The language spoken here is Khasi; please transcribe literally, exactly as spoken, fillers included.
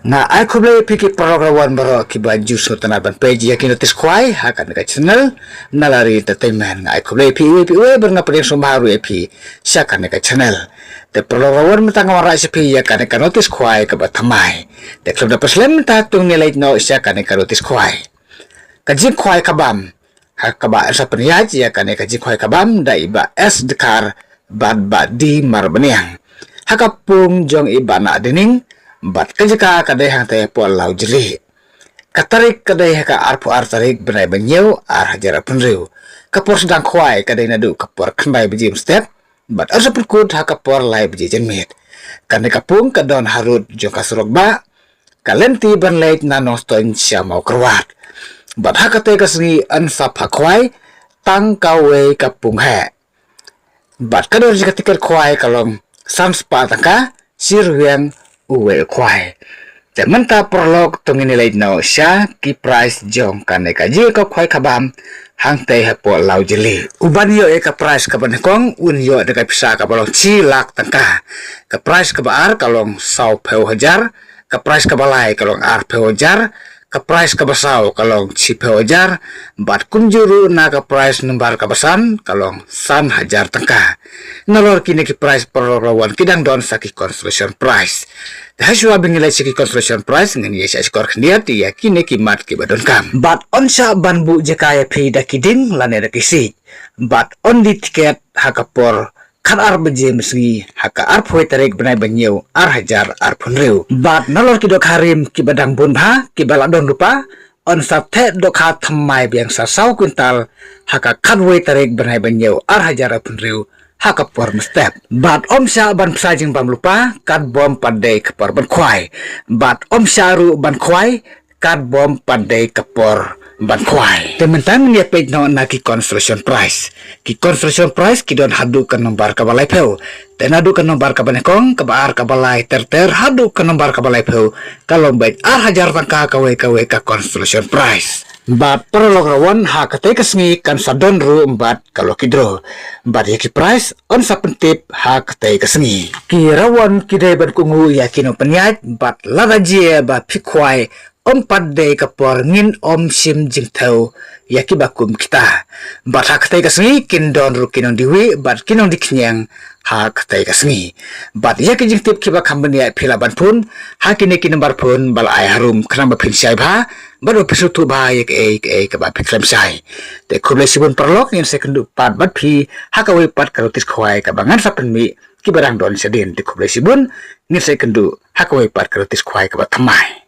Nga ai khublei ïa phi ki paralok rawan baroh kiba ju sngewtynnat ban peit ïa ki notice khwai ha kane ka channel Nalari Entertainment. Nga ai khublei ïa phi iwei pa iwei bad nga pdiang sngewbha ruh ïa phi sha kane ka channel. Te paralok rawan mynta nga wanrah sha phi ïa kane ka notice khwai kaba thymmai. Te khlem da pynslem mynta to ngin leit noh sha kane ka notice khwai. Ka jingkhwai kabam. Ha kaba sa pynïaid ïa kane ka jingkhwai kabam da i Bah S Dkhar bad Bah D Marbaniang. Ha ka pung jong i Bah Nahdining bad ka jaka ka dei hangtei hapoh Lawjylli. Ka tarik ka dei ha ka arphew ar tarik bnai ba hynñiew ar hajar arphew hynriew. Ka por sdang khwai ka dei naduh ka por khyndai baje mynstep bad yn sa pynkut ha ka por lai baje janmiet. Kane ka pung ka don harud jong ka surok bah, ka lynti ban leit na Nongstoiñ sha Mawkyrwat. Bad ha katei ka sngi yn sa phah khwai tang kawei ka pung heh. Bad ka dor jong ka tiket khwai ka long san spah tyngka, shi rwiang uwei u khwai. Te mynta paralok to ngin ïa leit noh sha ki prize jong kane ka jingïakop khwai kabam hangtei hapoh Lawjylli. Uban ïoh ïa ka prize kaba nyngkong un ïoh da ka pisa kaba long shi lak tyngka. Ka prize kaba ar ka long sawphew hajar, ka prize kaba lai ka long arphew hajar, ka prize kaba saw ka long shiphew hajar, bad kumjuh ruh na ka prize number kaba san ka long san hajar tyngka. Nalor kine ki prize paralok rawan ki dang don sa ki consolation prize. Te hashwa ba ngin leit sha ki consolation prize ngin ïa shah shkor khyndiat ïa kine ki mat kiba donkam. Bad yn shah ban buh jaka ïa phi da ki dieng lane da ki siej. Bad yn die tiket ha ka por khatar baje mynsngi ha ka arphew tarik bnai ba hynñiew ar hajar arphew hynriew. Bad nalor ki dohkha rim kiba dang bun bha kiba la don lypa, yn sa theh dohkha thymmai biang sa saw kwintal ha ka khatwei tarik bnai ba hynñiew ar hajar arphew hynriew ha ka por mynstep. Bad ym shah ban bsa jingbam lypa katba ym pat dei ka por ban khwai. Bad ym shah ruh ban khwai katba ym pat dei ka por ban khwai. Te mynta ngin ïa peit noh na ki consolation prize. Ki consolation prize ki don haduh ka nombar kaba laiphew. Te naduh ka nombar kaba nyngkong, kaba ar, kaba lai ter ter haduh ka nombar kaba laiphew ka long beit ar hajar tyngka kawei kawei ka consolation prize. Bad paralok rawan ha katei ka sngi kan sa don ruh bad ka lucky draw. Bad ïa ki prize yn sa pyntip ha katei ka sngi. Ki rawan ki dei ban kohnguh ïa ki nongpynïaid bad lada jia ba phi khwai ym pat dei ka por ngin ym shim jingthew ïa kiba kum kita. Bad ha katei ka sngi kin don ruh ki nongdie wieh bad ki nongdie khñiang ha katei ka sngi. Bad ïa ki jingtip kiba kham bniah phi lah ban phone ha kine ki nombar phone ba la ai harum khnang ba phin shai bha bad ba phin sngewthuh bha ïa kaei kaei kaba phi khlem shai. Te khublei shibun paralok, ngin sa ïakynduh pat bad phi ha kawei pat ka notice khwai kaba ngan sa pynmih kiba dang don shadien. Te khublei shibun, ngin sa ïakynduh ha kawei pat ka notice khwai kaba thymmai.